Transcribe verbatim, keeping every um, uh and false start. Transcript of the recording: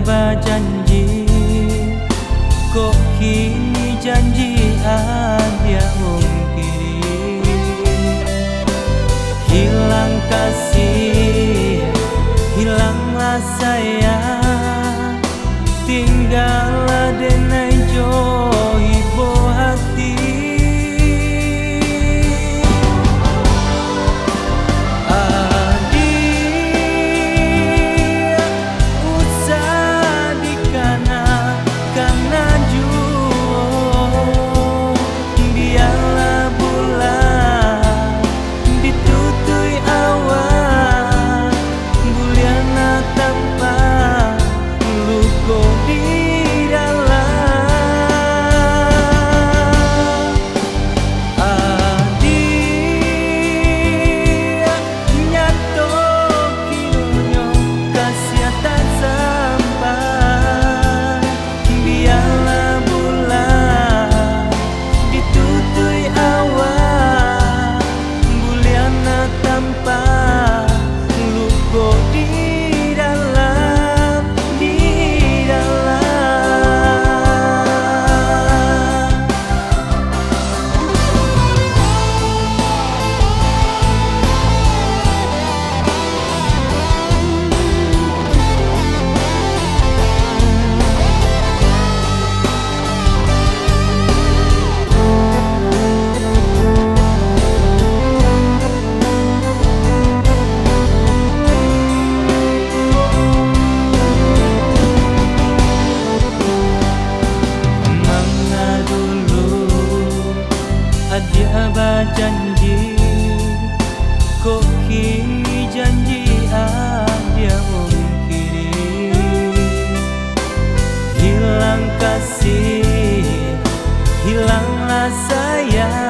bajanji, kok kini janji adiak ungkiri. Hilang kasih, hilanglah sayang, tinggalah denai jo ibo hati. Adiak, usah dikana-kana juo, bialah bulan ditutuik awan, buliahlah tampa luko di dalam. Adiak, nyato kironyo kasiah tak sampai, bialah bulan ditutuik awan, buliahlah tampa luko di dalam, di dalam. Manga dulu adiak bajanji, kok kini janji adiak ungkiri. Hilang kasih, hilanglah sayang,